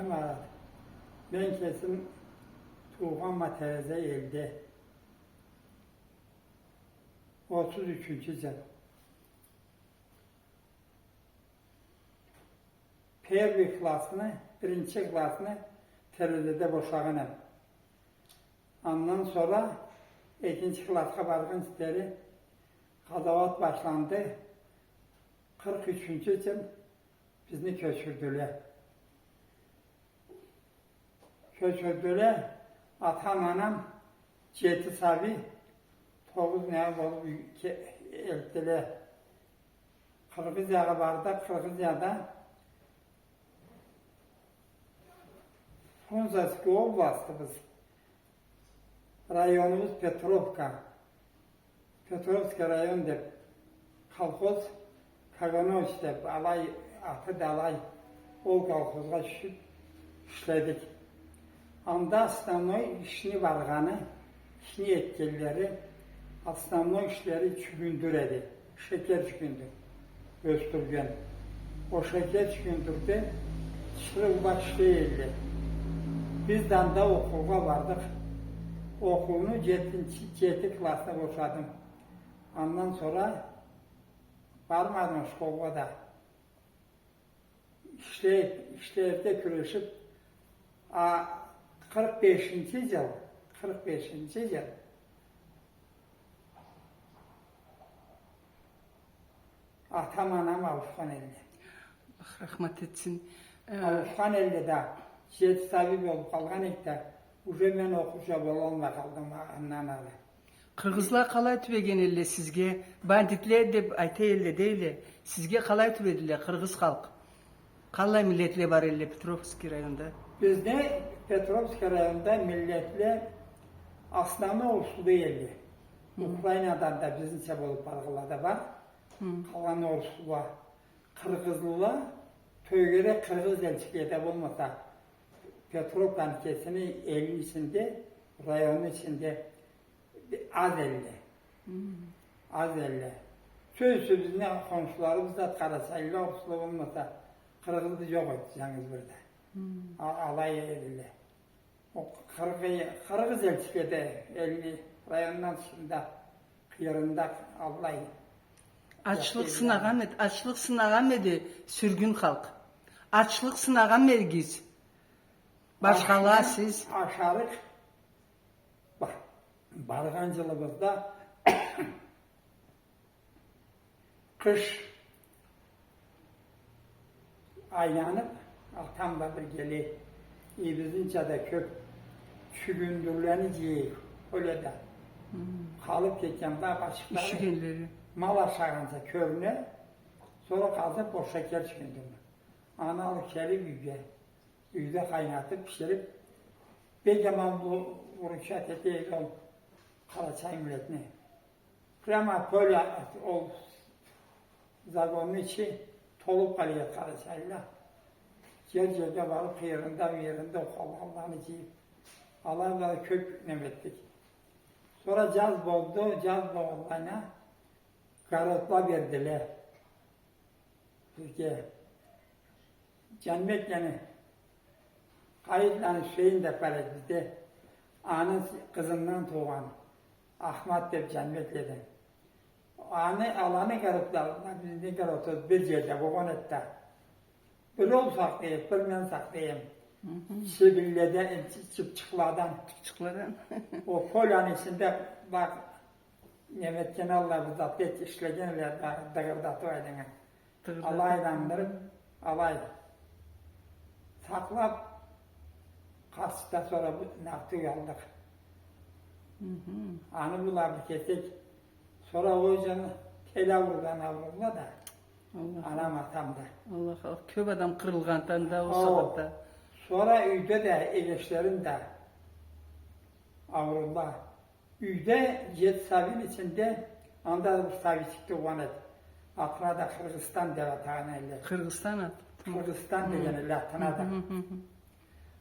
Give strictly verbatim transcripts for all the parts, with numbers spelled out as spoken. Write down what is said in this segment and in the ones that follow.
Марат, мен кесим туугъанма Терезе элде. Отуз ючюнчю джыл. Первый классны, биринчи классны Терезеде бошагъан эм. Андан сора экинчи классха баргъынчы дери къазауат башланды. Къыркъ ючюнчю джыл бизни кёчюрдюле. Кёчюрдюле, атам, анам, джети сабий, тогъуз не болуб ке-, элтдиле. Къыргъызиягъа бардыкъ, Къыргъызияда Фрунзенский областыбыз, районубуз Петровка. Петровский район деб колхоз, Каганович деб, алай, аты да алай, ол колхозгъа тюшюб ишледик. Анда основной ишни баргъаны, ишни этгенлери, основной ишлери чюгюндюр эди. Шекер чюгюндюр ёсдюрген. Ол шекер чюгюндюрде тиширыу бла ишлей элле. Биз да анда окъуугъа бардыкъ. Окъууну джетинчи, джети классны бошадым. Андан сора бармадым школгъа да. Ишлей, ишлейб да кюрешиб, а, къыркъ бешинчи джыл, къыркъ бешинчи джыл атам, анам ауушхан элле. Аллах рахмат этсин. Э, ауушхан элле да, джети сабий болуб къалгъан эдик да, уже мен окъууча болалмай къалдым андан ары. Къыргъызла къалай тюбеген элле сизге? Бандитле деб айта элле, дейле. Сизге къалай тюбедиле къыргъыз халкъ? Къаллай миллетле бар элле Петровский районда? Бизни Петровский районда миллетле основной орусла элле. Хы. Украинадан да бизнича болуб баргъанла да бар. Хы. Къалгъан орусла, къыргъызлыла, тёгерек къыргъыз элчиледе болмаса, Петровканы кесини элни ичинде, районну ичинде аз элле. Хы. Аз элле. Сёз ючюн, бизни хоншуларыбыз да къарачайлыла, орусла болмаса, къыргъызлы джокъ эди, джангыз бир да. Хы. А-, алай эдиле. Ол къыргъы-, къыргъыз элчиледе, элни райондан тышында, къыйырында аллай. Ачлыкъ сынагъанмы эди, ачлыкъ сынагъанмы эди сюргюн халкъ? Ачлыкъ сынагъанмы эдигиз? Башхала, сиз? Ашарыкъ. Ба-, баргъан джылыбызда къыш айланыб, атам бла биргелей, э, бизнича да кёб чюгюндюрлени джыйыйыкъ, поледа. Хы. Къалыб кетген бла башчыкълары. Ишигенлери. Мал ашагъанча кёрюне, сора къалса бу шекер чюгюндюрню. Аны алыб келиб юйге, юйде къайнатыб, бишириб, бек аман бу-, бурушат эте эди ол къарачай миллетни. Прямо поле, ол загонну ичи толуб къала эди къарачайлыла. Джер-джерге барыб, къыйырында, мыйырында ол къалгъанланы джыйыб, алай бла кёб неме этдик. Сора джаз болду, джаз болгъанлайына городла бердиле бизге. Джанбеклени, Къайытланы Хусейин деб бар эди бизде. Аны къызындан туугъан Ахмат деб Джанбекледен. Аны, аланы городла, бизни городубуз бир джерде болгъан эди да. Бир ол сакълай эди, бир мен сакълай эдим. Хы-хы. Чибинледен, чы-, чыпчыкъладан. Чыпчыкъладан. Ол поляны ичинде, бакъ, неме этген аллай бир зат эт-, ишлеген элле, да-, дыгъырдатыб айланнган. Дыгъырдатыб. Алай айландырыб, алай сакълаб, къарчыкъдан сора бу нартюй алдыкъ. Хы-хы. Аны былай бир кесек, сора ол джаны тел ауруудан аурурла да. Аллах. Анам, атам да. Аллах, Аллах. Кёб адам къырылгъанды анда ол сагъатда. Сора юйде да эгечлерим да аурурла. Юйде джети сабийни ичинде анда да бир сабийчик туугъан эди. Атына да Къыргъызстан деб атагъан элле. Къыргъызстан ат. Къыргъызстан деген элле атына да. Хы-хы-хы.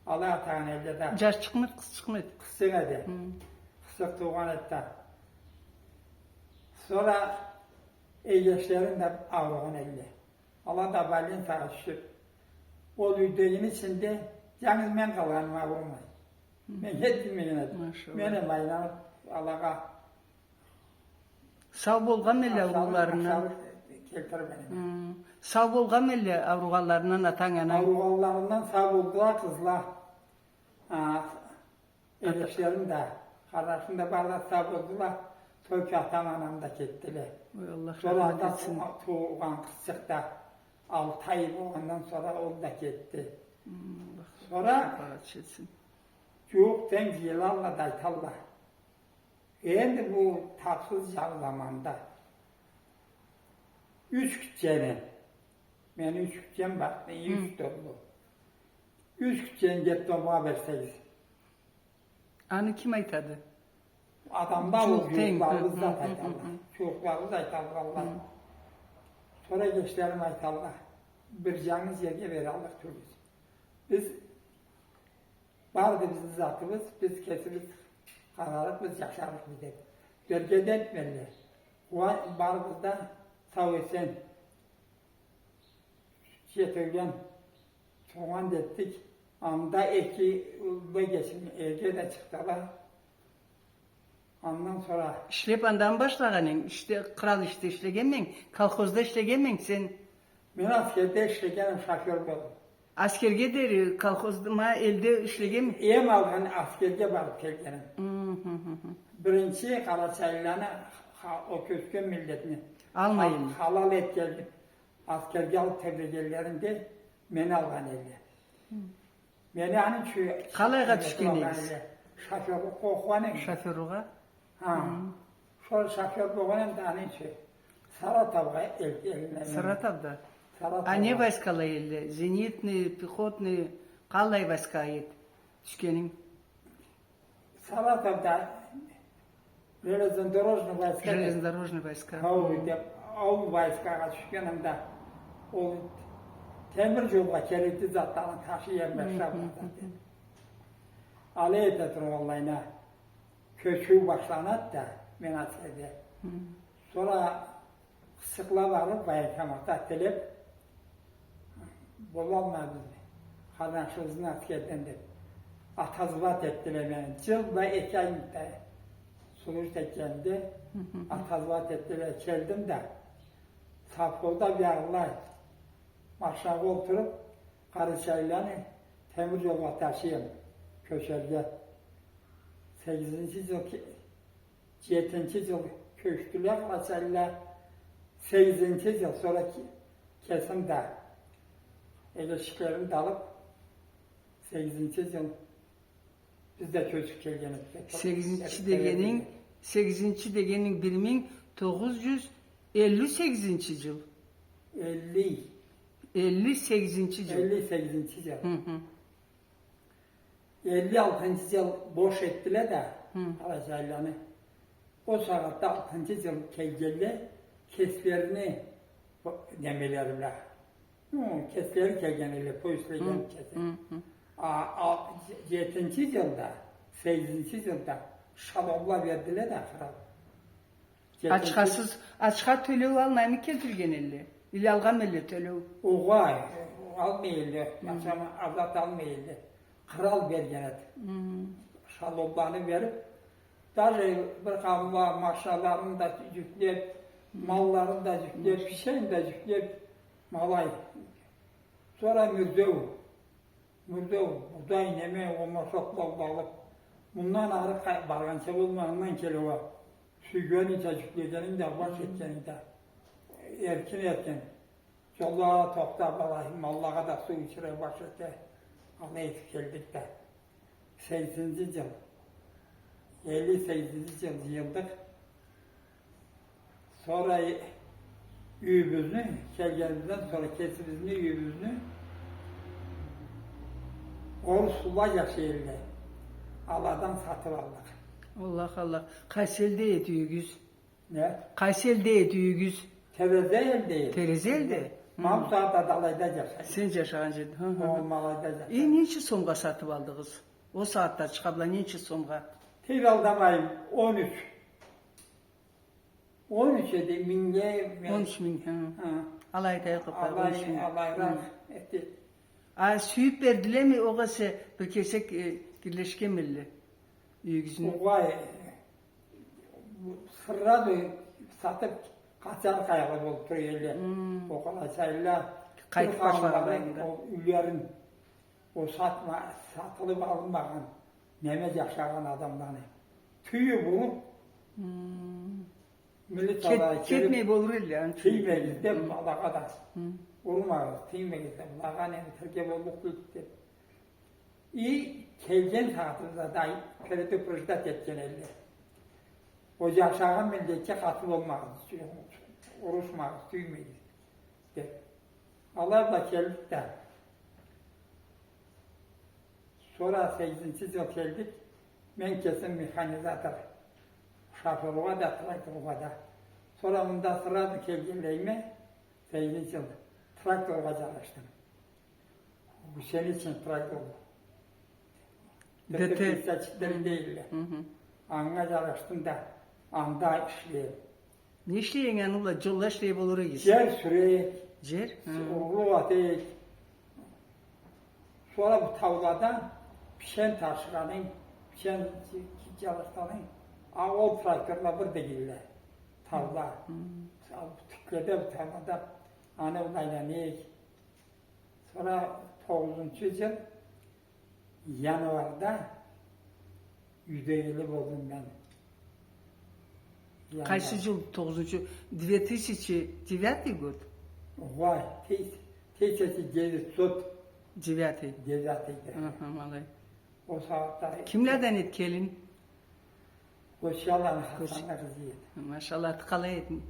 Алай атагъан элле да. Джашчыкъмы эди, къызчыкъмы эди? Къызчыкъ эди. Хы. Къызчыкъ туугъан эди да. Сора эгечлерим да ауругъан элле. Ала да больницагъа тюшюб, ол юйдегини ичинде Джангыз мен къалгъаныма болмай. Мен этдим, мен этдим. Машалла. Мен эм айланып алагъа. Сау болгъанмы элле аурууларындан? Ашарыкъ келтирмедим. Хы. Сау болгъанмы элле ауругъанларындан атанг, ананг? Ауругъанларындан сау болдула къызла. А, Ата- Элишлерим да, къарнашым да бары да сау болдула. Только атам, анам да кетдиле. Ой, Аллах рахмат этсин. Сора анда туугъан къызчыкъ да алты ай болгъандан сора ол да кетди. Хм, Аллах шафагъатчы этсин. Сора джууукъ тенг джыйылалла да айталла. Энди бу тапсыз джау заманда юч гитчени, мени юч гитчем бар, юч да уллу. Юч гитчени детдомгъа берсегиз. Аны ким айтады? Адамла ол джууукъларыбыз да айталла. Джууукъларыбыз айталла. Сора эгечлерим айталла. Бир джангыз джерге бераллыкъ тюлбюз. Биз барды бизни затыбыз, биз кесибиз къазарыкъбыз, джашарыкъбыз деп. Берге да этмелле. Барыбыз да сау-эсен. Джетеулен тургъан да этдик. Анда эки уллу эгечим эрге да чыкъдыла. Андан сора... Ишлеп андан башлагъан эдинг, ишде, кърал ишде ишлегенмисе, колхозда ишлегенмисе сен? Мен аскерде ишлегенме, шофёр болуп. Аскерге дери колхозда, ма элде ишлегенмисе? Эм алгъын аскерге барып келгенме. Хы, хы, хы. Биринчи къарачайлыланы, ха-, ол кёчген миллетни... Алмай элле. Халал этгенлей. Аскерге алып тебрегенлеринде мени алгъан элле. Хы. Мени аны ючюн... Къалайгъа тюшген эдигиз? Шофёрлукъгъа окъугъан эдим. Шофёрлукъгъа? Хы. Хы. Шо шофёр болгъан эдим да, аны ючюн Саратовгъа элтгенле мени. Саратовда? Саратовда. А не войскала элле? Зенитный, пехотный, къалай войска эди тюшгенинг? Саратовда железнодорожный войска деп. Железнодорожный войска. Хау, хы, деп, ол войскагъа тюшгенме да, ол темир джолгъа керекли затланы ташыйма, хы, шаб, хы, зат, хы, деп. Алай эте тургъанлайына кёчюу башланады да, мен аскерде. Хы. Сора къызчыкъла барып, военкоматда тилеп, болалмадым, къарнашыгъызны аскерден деп. Отозвать этдиле мени. Джыл бла эки ай да служить этгенде, хы, хы, хы, отозвать этдиле. Келдим да, совхозда биягъылай машинагъа олтуруп, къарачайлыланы темир джолгъа ташыйма, кёчерге. Сегизинчи джыл ке-, Джетинчи джыл кёчдюле къарачайлыла, сегизинчи джыл, сора ке-, кесим да эгечлерими да алып, сегизинчи джыл биз да кёчюп келген эдик. Сегизинчи дегенинг, сегизинчи дегенинг бир минг тогъуз джюз элли сегизинчи джыл. Элли. Элли сегизинчи джыл. Элли сегизинчи джыл. Хы хы. Элли алтынчы джыл бош этдиле да, хы, къарачайлыланы. Ол сагъатда алтынчы джыл келгенле, кеслерини немелери бла. Хы, кеслери келген элле, поезд келген кеси. Хы, хы. А, а, дж-, джетинчи джылда, сегизинчи джылда шалонла бердиле да, кърал. Ачхасыз, ачха тёлеу алмаймы келтирген элле? Или алгъанмы элле тёлеу? Огъай, алмай элле, хы, ачха, зат алмай элле. Кърал берген эди. Хы. Шалонланы берип, даже бир къауумла машиналарын да джюклеп, хы, малларын да джюклеп, пишени да джюклеп, ма алай. Сора мюрзеу. Мюрзеу, будай, неме, омошокъла бла алып, мындан ары къа-, баргъанча болмай, андан келе уа. Сюйгенинг да, джюклегенинг да, баш этгенинг да. Эркин-эркин. Джоллагъа тохтап, алай, маллагъа да суу ичире, баш эте. Алай этип келдик да. Сегизинчи джыл. Элли сегизинчи джыл джыйылдыкъ. Сора юйюбюзню, келгенибизден сора кесибизни юйюбюзню орусла джашай элле. Аладан сатып алдыкъ. Аллах, Аллах. Къайсы элде эди юйюгюз? Не? Къайсы элде эди юйюгюз? Терезе элде эди. Терезе элде? Ма бусагъатда да алайда джашайма. Сен джашагъан джерде. Хы, хы, хы. Ол ма алайда джашайма. Э, ненча сомгъа сатып алдыгъыз? Ол сагъатда ачха бла ненча сомгъа? Тюл, алдамайым, он юч. Он юч эди, мингде. Он юч минг, хы. Хы. Алайда, алай, он юч минг. Алайракъ эди. А сюйюп бердилеми, огъесе бир кесек, э, кирлешгенмелле юйюгюзню? Огъай, сразу сатып къачар къайгъылы болуп тура эдиле. Хм. Огъай, сайлы. Къайтып башлагъанларында. Ол юйлерин, ол сатма-, сатылып алынмагъан, неме джашагъан адамланы тюйюп уруп, хм, миллет алай келип, кетмей болур эдиле, аны ючюн. Тиймегиз деп, хм, алагъа да. Хм. Урмагъыз, тиймегиз деп, былагъа неме этерге боллукъ тюйюл деп. И келген сагъатыбызда да предупреждать этген эдиле. Ол джашагъан миллетге къаты болмагъыз, урушмагъыз, тюймегиз деп. Алай бла келдик да. Сора сегизинчи джыл келдик. Мен кесим механизатор. Шофёргъа да, тракторгъа да. Сора мында сразу келгенлейиме, сегизинчи джыл тракторгъа джарашдым. Гусеничный трактор. Д Т. Д Т пятьдесят четыре дейдиле. Хы-хы. Анга джарашдым да, анда ишлейме. Не ишлейме аны бла, джолда ишлей болур эдигиз? Джер сюрейик. Джер? Хы. Урлукъ этейик. Сора бу таулада пичен ташыгъанынгы, пичен джа-, джа-, джарашханынгы, а ол тракторла бир дегенле. Таулада. Хы. Ал бу тюкледе, бу таулада аны бла айланайыкъ. Сора тогъузунчу джыл январда юйдегили болдум мен. Январ. Къайсы джыл тогъузунчу? Две тысячи девятый год? Огъай, тысяча девятьсот девятый. Девятый да. Аха, ма алай. Ол сагъатда. Кимледен эди келин? Гочияланы Хасанны къызы эди. Машалла, аты къалай эди?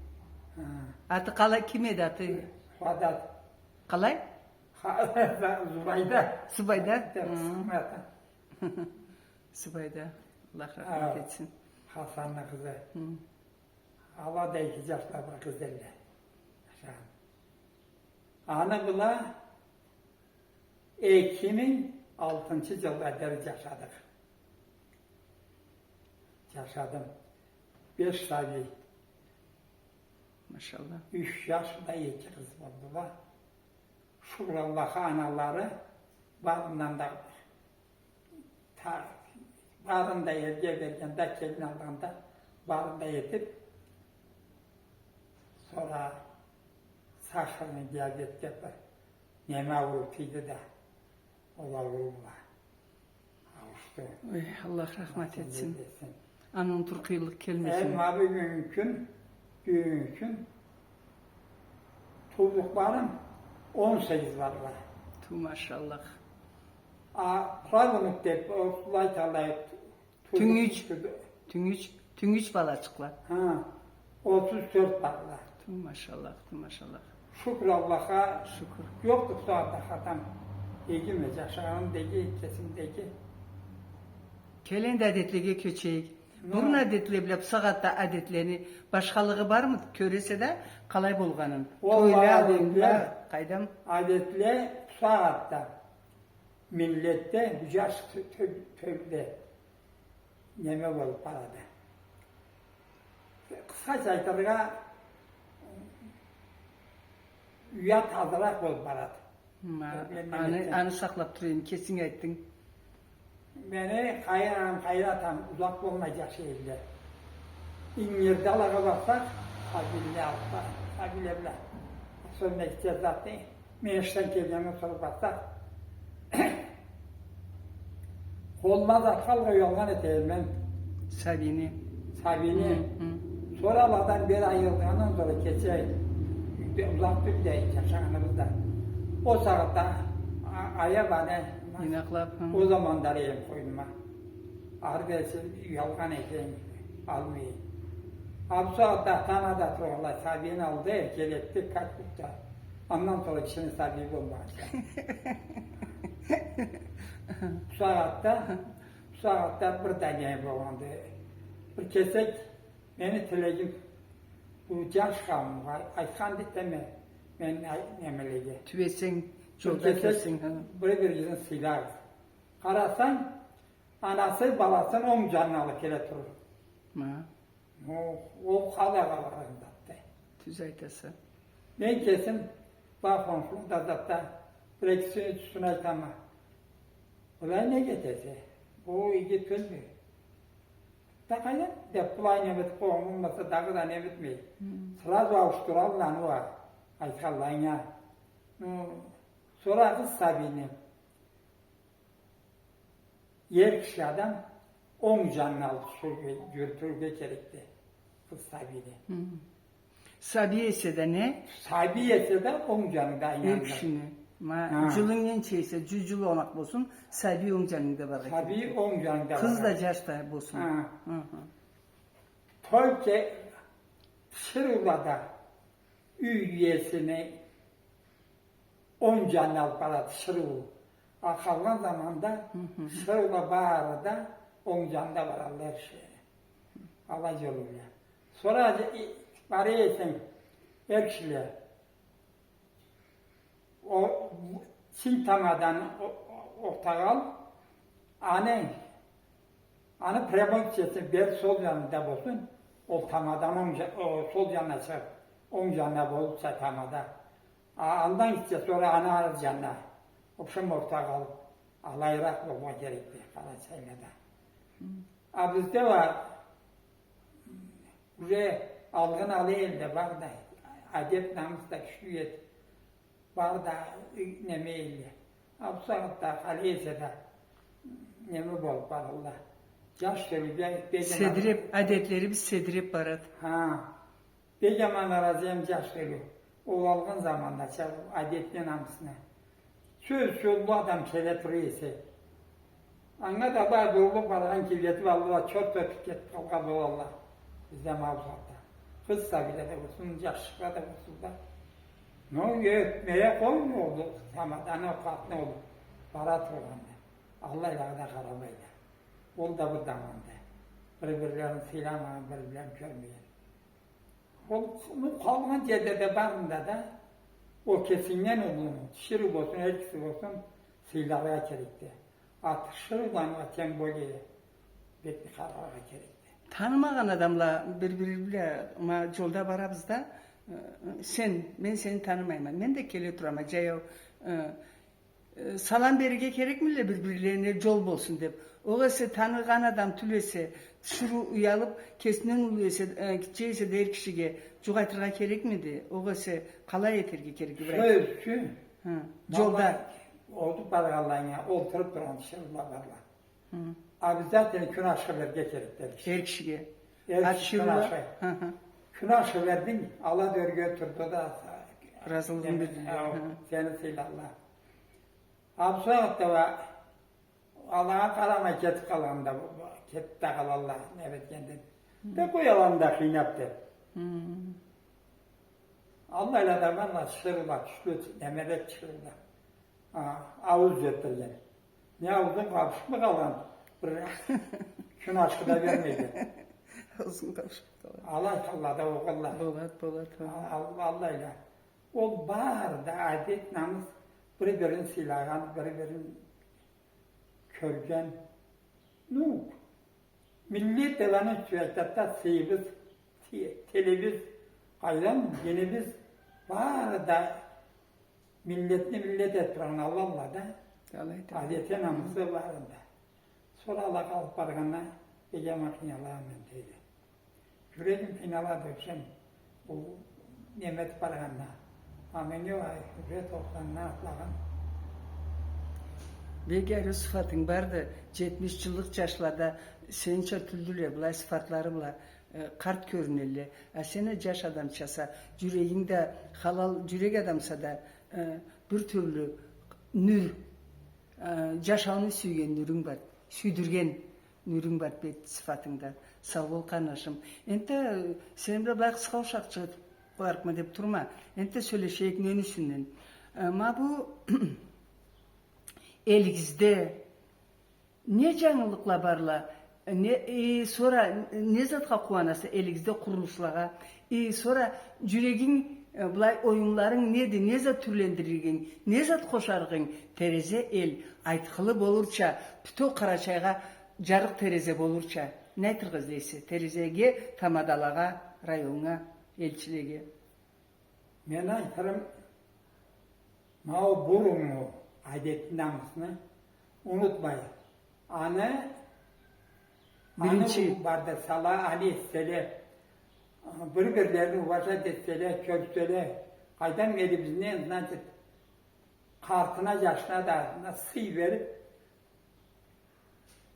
Хы. Аты къалай, ким эди аты? Хуадат. Къалай? Ха-, Зубайда. Зубайда? Да, хы. Къысматы. Зубайда. Аллах рахмат этсин. Хасанны къызы. Хы. Ала да эки джашла бир къыз эдиле. Аны бла эки минг алтынчы джылгъа дери джашадыкъ. Джашадым. Беш сабий. Машалла. Юч джаш бла эки къыз болдула. Шукур Аллахха, аналары барындан да та-, барын да эрге бергенде, келин алгъанда, барын да этип, сора сахарный диабет деп бир неме ауруу тийди да, ол ауруу бла ауушду. Ой, Аллах рахмат этсин. Аны унутур къыйынлыкъ келмесин. Э, ма бюгюннгю кюн, бюгюннгю кюн туудукъларым он сегиз барла. Ту, машаллах. А правнук деп, о, былай талай ту-, тюнгюч, ту-, тюнгюч, тюнгюч балачыкъла. Ха, отуз тёрт барла. Ту, машаллах, ту, машаллах. Шукур Аллахха. Шукур. Джокъду бусагъатда хатам. Эгиме, джашагъаным да эки, кесим да эки. Кел энди адетлеге кёчейик. Бурун адетле бла бусагъатда адетлени башхалыгъы бармы? Кёресе да, къалай болгъанын. Ол тойла, адетле, къайдам? Адетле бусагъатда миллетде бу джаш тё-, тё-, тёлюде неме болуп барады. Къысхача айтыргъа, уят азыракъ болуп барады. Ма, аны, аны сакълап тура эдим, кесинг айтдынг. Мени къайын анам, къайын атам узакъ болмай джашай эдиле. Ингирде алагъа барсакъ, сабийле алып, сабийле бла. Особенно ичде затны Мен ишден келгенден сора барсакъ, къолума зат алыргъа уялгъан эте эдим мен. Сабийни. Сабийни. Хы, хы. Сора аладан бери айырылгъандан сора кече, узакъ тюлдю джашагъаныбыз да. Ол сагъатда а-, аяб аны, ийнакълап, хы, ол заманлары эм къойнума. Ары берсе уялгъан экен, алмай. А бусагъатда ата-ана да тургъанлай, сабийни алды, келетди, как будто. Андан сора кишини сабийи болмагъанча. Бусагъатда, бусагъатда бир да неме болгъанды. Бир кесек мени тилегим, бу джаш къауумгъа айтхан да этеме, мен ай-, немелеге. Тюбесенг, джолда кёрсенг, хы. Бир-биригизни сыйлагъыз. Къарасанг, анасы баласын онг джанына алып келе турур. Ма. Ол, ол къалай къалгъан затды. Тюз айтаса. Мен кесим, бла, хоншула да затда, Бир-эки кюн ючюн айтама. Былай не кетесе? Бу иги тюлдю. Да къайдам, деп, былай неме этип къойгъан болмаса, дагъыда неме этмей. Сразу ауушдуралла аны уа, айтханлайына. Ну, сора къыз сабийни. Эр киши адам онг джанына алып джюрюрге, джюрютюрге керекди къыз сабийни. Сабий эсе да не? Сабий эсе да онг джанында айланыр. Эр кишини. Ма, джылынг ненча эсе, джюз джыл омакъ болсун, сабий онг джанынгда баргъа керек. Сабий онг джанынгда баргъа керек. Къыз да, джаш да болсун. Только тиширыулада юй иесини онг джанына алып барады тиширыу. А къалгъан заманда тиширыула бары да онг джанына баралла эр кишиле. Алай джюрюйле. Сора бара эсенг, эр кишиле, о, синг тамаданы о-, о-, ортагъа ал, аны Аны прямой кесин бер, сол джанында болсун, ол тамадан онг джа-, о, сол джанына чыгъып, онг джанына болупча тамада. А, андан гитче сора аны ары джанына, общем, ортагъа алып, алайыракъ болургъа керекди, къарачайлада. А бизде уа уже алгъын алай элде барды, адет-намыс да кючлю эди. Бары да, э, неме элле. А бусагъатда къалай эсе да, неме болуп баралла. Джаш тёлю бе-, бегем... Седиреп, адетлерибиз седиреп барады. Ха. Бегем аналарыбыз эм джаш тёлю. Ол алгъын замандача адетине, намысына. Сёз, сёз, уллу адам келе тура эсе. Анга да былай бурулуп баргъан кибети бла чорт этип кетип къалгъан болалла. Бизде ма бусагъатда. Къыз сабийле да болсун, джашчыкъла да болсун да. Но, ётмеге къоймай ол тамаданы, ол къатын ол бара тургъанда. Аллайлагъа да къарамайла. Ол да бир заманды. Бир-бирлерин сыйламагъан, бир-бирлерин кёрмеген. Ол, ну, къалгъан джерде да барында да, ол кесинден уллуну, тиширыу болсун, эр киши болсун, сыйларгъа керекди. А тиширыуланы уа тем более бетин къараргъа керекди. Танымагъан адамла бир-бири бла, ма, джолда барабыз да, э, сен, мен сени танымайма. Мен да келе турама, джаяу, э, Э, салам берирге керекмиле бир-бирлерине, джол болсун деп. Огъесе таныгъан адам тюл эсе, тиширыу уялып, кесинден уллу эсе, э, гитче эсе да эр кишиге джукъ айтыргъа керекмиди? Огъесе къалай этерге керек, Ибрагим? Сёз ючюн. Хы. Джолда. Ма озуп баргъанлайына олтуруп тургъан тиширыула барла. Хы. Обязательно кюн ашхы берирге керекди эр киши. Эр кишиге. Эр киши кюн ашхы. Хы, хы. Кюн ашхы бердинг, ала да ёрге турду да, разылыгъын билдирди. Хы. Сени сыйлалла. А бусагъатда уа алагъа къарамай кетип къалгъанда, кетип да къалалла, не этгенде. Да къоялла аны да къыйнап деп. Аллайла да барла, тиширыула, кючлю немеле тиширыула. А, аууз джетдирген. Не, аузунг къабышыпмы къалгъан? Бир кюн ашхы да бермейди. Аузунг къабышып къалгъан. Алай къалла да огъалла. Болад, болад, хы. А, ал-, аллайла. Ол бары да адет, намыс, бир-бирин сыйлагъан, бир-бирин кёрген. Ну, миллет деп аны ючюн айтады да, сыйыбыз, ти-, тилибиз, къайдан, динибиз, бары да миллетни миллет этип тургъан аллайла да. Алай да. Адети, намысы бары да. Сора ала къалып баргъанда, бегем къыйналама мен, дейди. Джюрегим къыйналады, ёксем, бу неме этип баргъанда. А меннге уа уже тохсандан атлагъан. Бек ариу сыфатынг барды, джетмиш джыллыкъ джашлада сенича тюлдюле, былай сыфатлары бла, э, къарт кёрюнелле. А сен а джаш адамчаса, джюрегинг да халал, джюрек адамса да, э, бир тюрлю нюр, э, джашауну сюйген нюрюнг бар, сюйдюрген нюрюнг бар бет сыфатынгда. Сау бол, къарнашым. Энтда, э, сени бла былай къысха ушакъчыкъ барыкъма деп турма. Энтда сёлешейик нени юсюнден. Э, ма бу элигизде не джангылыкъла барла? Не, э, сора не затха къууанаса элигизде, къурулушлагъа? Э, сора джюрегинг, э, былай оюнларынг неди? Не зат тюрлендирирге эдинг? Не зат къошарыкъ эдинг? Терезе эл, айтхылы болурча, бютеу Къарачайгъа джарыкъ терезе болурча. Не айтыргъа излейсе терезеге, тамадалагъа, районнга, элчилеге? Мен айтырым, ма ол буруннгу Адет-намысны унутмай. Аны, аны Биринчи. Бардырсала, аны этселе, бир-бирлерин уважать этселе, кёрселе, къайдам, элибизни, значит, къартына, джашына да сый берип,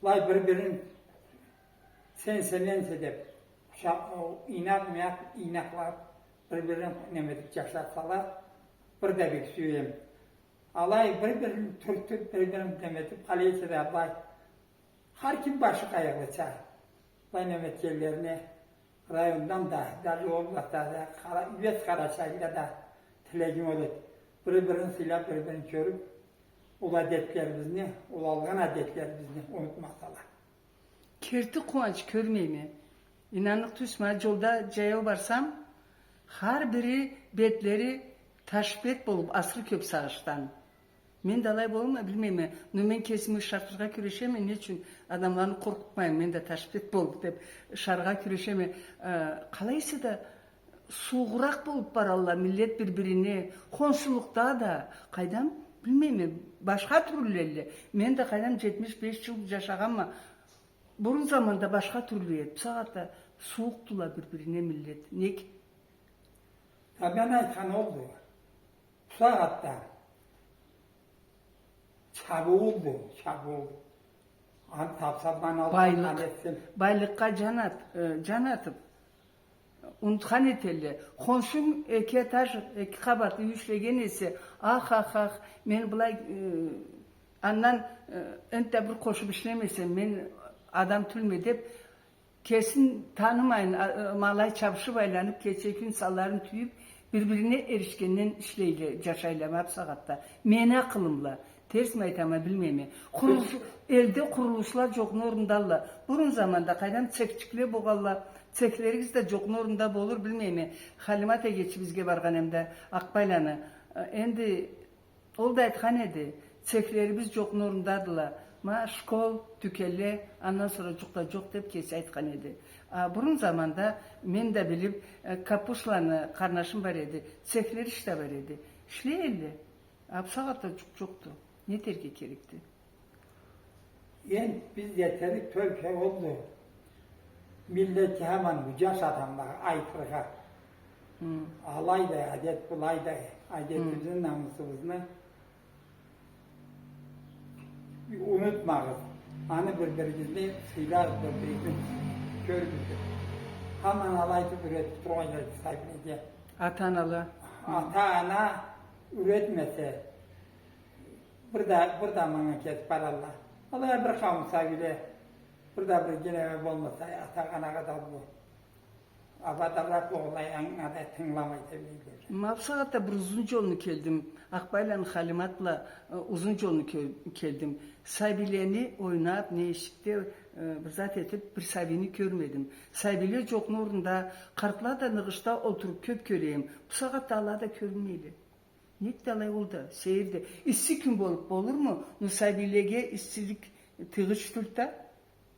былай бир-бирин сенсе, менсе деп, къуча-, о, ийнакъ-мийнакъ, ийнакълап, бир-бирин неметип джашасала, бир да бек сюеме. Алай бир-бирин тюртюп, бир-бирин неметип, къалай эсе да былай, хар ким башы къайгъылыча. Былай неметгенлерине райондан да, даже областдан да, къара-, весь Къарачайда да тилегим ол эди. Бир-бирин сыйлап, бир-бирин кёрюп, ол адетлерибизни, ол алгъан адетлерибизни унутмасала. Керти къууанч кёрмейме. Ийнанныкъ тюйюлсе, ма джолда джаяу барсам, хар бири бетлери таш бет болуп, асыры кёп сагъышдан. Мен да алай болурма, билмейме. Но мен кесими ышартыргъа кюрешеме, не ючюн адамланы къоркъутмайым, мен да таш бет болуп деп ышаргъа кюрешеме. Э, къалай эсе да, суугъуракъ болуп баралла миллет бир-бирине, хоншулукъда да, къайдам, билмейме, башха тюрлюлелле. Мен да, къайдам, джетмиш беш джыл джашагъанма, бурун заманда башха тюрлю эди. Бусагъатда сууукъдула бир-бирине миллет. Нек? А мен айтхан олду. Бусагъатда чабыуулду, чабыуул. Аны тапсам, аны алсам, аны этсем. Байлыкъ-, байлыкъгъа джан ат-, э, джан атып, унутхан этелле. Хоншум эки этаж, эки къабат юй ишлеген эсе, ах, ах, ах, мен былай, э, андан, э, энтда бир къошуп ишлемесем, мен адам тюлме деп, кесин танымайын, а, э, ма алай чабышып айланып, кече-кюн санларын тюйюп, бир-бирине эришгенден ишлейле, джашайла ма бусагъатда. Мени акъылымла. Терсми айтама, билмейме. Къурулуш-, элде къурулушла джокъну орнундалла. Бурун заманда, къайдам, цехчикле болгъалла. Цехлеригиз да джокъну орнунда болур, билмейме. Халимат эгечибизге баргъан эм да, Акъбайланы. Э, энди ол да айтхан эди, цехлерибиз джокъну орнундадыла. Ма школ, тюкенле, андан сора джукъ да джокъ деп кеси айтхан эди. А бурун заманда мен да билип, э, Капушланы къарнашым бар эди, цехлери ишде бар эди. Ишлей элле. А бусагъатда джукъ джокъду. Не этерге керекди? Энди биз этерик тёлкю олду. Миллетге, хаман бу джаш адамлагъа айтыргъа. Хы. Алай да адет, былай да адетибизни, намысыбызны унутмагъыз. Аны бир-биригизни сыйлагъыз, бир-биригизни кёрюгюз. Хаман алайды юретип тургъан керекди сабийлеге. Ата-анала. Ата-ана юретмесе, бир да, бир да манга кетип баралла. Алай бир къауум сабийле, бир да бир генеме болмаса, ата-анагъа да бу. Абаданракъ болгъанлай, анга да тынгыламай тебрейдиле. Ма бусагъатда бир узун джолну келдим. Акъбайланы Халимат бла, э, узун джолну кё-, келдим. Сабийлени ойнап, не эшикде, э, бир зат этип, бир сабийни кёрмедим. Сабийле джокъну орнунда, къартла да ныгъышда олтуруп кёп кёре эм. Бусагъатда ала да кёрюнмейле. Нек да алай ол да, сейир да. Исси кюн болуп болурму? Ну, сабийлеге иссилик тыйгъыч тюлдю да.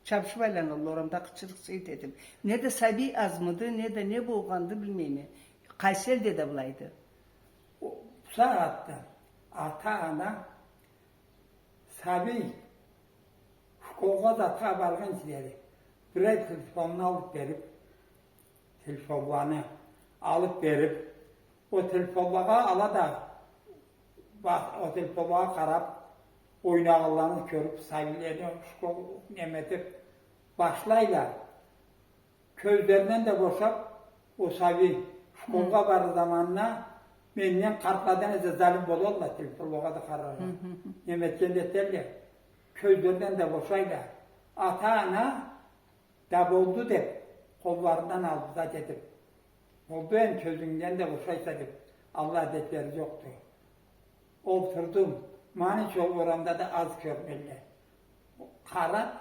Чабышып айланалла орамда къычырыкъ-чыйыт этип. Не да сабий азмыды, не да не болгъанды, билмейме. Къайсы элде да былайды. О, бусагъатда ата-ана сабий школгъа, затха баргъынчы дери бирер телефонну алып берип, телефонланы алып берип, о телефонлагъа ала да, ба-, о телефонлагъа къарап, ойнагъанларын кёрюп, сабийлени школ неметип башлайла. Кёзлеринден да бошап, о сабий школгъа барыр заманына менден, къартладан эсе залим болалла, телефонлагъа да къараргъа. Неметгенле этелле, кёзлеринден да бошайла. Ата-ана да болду деп, къолларындан алып зат этип, болду энди, кёзюнгден да бошайса деп, аллай адетлери джокъду. Олтурдум. Маны ючюн орамда да аз кёрмейле. Къарап,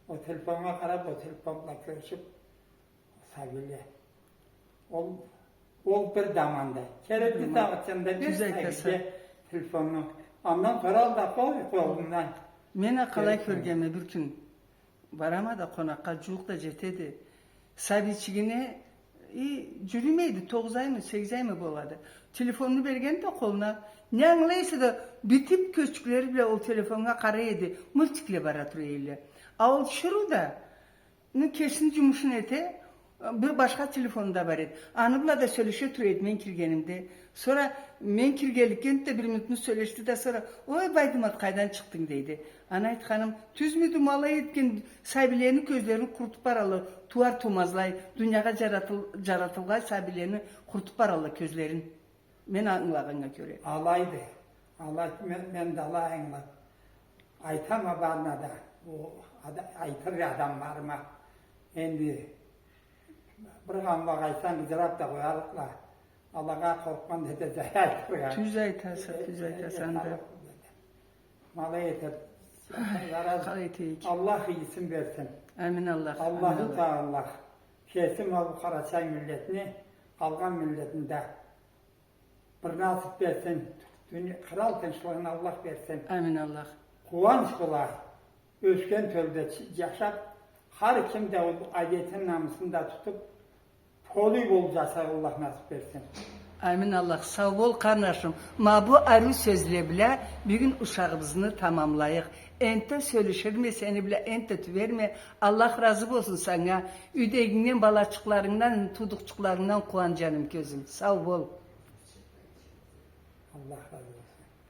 о телефоннга къарап, о телефон бла кёрюшюп, сабийле. Ол, ол бир заманда. Керекли заманда бер сабийге телефонну. Андан сора ол да къой къолундан. Мен а къалай кёргенме бир кюн. Барама да къонакъгъа, джууукъ да джетеди. Сабийчигине, и, джюрюмейди, тогъуз аймы, сегиз аймы болады. Телефонну бергенди да къолуна, Не ангылай эсе да, битип кёзчюклери бла ол телефоннга къарай эди, мультикле бара тура эдиле. А ол Шыру да, ну, кесини джумушун эте, бир башха телефону да бар эди. Аны бла да сёлеше тура эди мен киргенимде. Сора мен киргенликге энтда бир минутну сёлешди да, сора, «Ой, Байдымат, къайдан чыкъдынг?» — дейди. Аны айтханым, тюзмюдю, ма алай этген сабийлени кёзлерин къурутуп баралла, тууар-туумазлай, дунияда джаратыл-, джаратылгъан сабийлени къурутуп баралла кёзлерин. Мен ангылагъаннга кёре. Алайды. Алай, мен, мен да алай ангылап. Айтама барына да. Ол ада-, айтыр адамларыма. Энди бир къамлакъ айтсанг, ыджырап да къоярыкъла. Алагъа къоркъгъан деди, айтыргъа. Тюз айтаса, тюз айтаса анда. Ма алай этип, къалай этейик? Аллах ийисин берсин. Амин Аллах, амин Аллах. Аллаху Таала кеси ма бу къарачай миллетни, къалгъан миллетни да бир насып берсин. Дуния, кърал тынчлыгъын Аллах берсин. Амин Аллах. Къууанч бла ёсген тёлде ч-, джашап, хар ким да ол адетин, намысын да тутуп, толу болуп джашаргъа Аллах насып берсин. Амин Аллах. Сау бол, къарнашым. Ма бу ариу сёзле бла бюгюн ушагъыбызны тамамлайыкъ. Энтда сёлеширме сени бла, энтда тюберме. Аллах разы болсун санга. Юйдегингден, балачыкъларынгдан, туудукъчукъларынгдан къууан, джаным, кёзюм. Сау бол. Аллах разы болсун.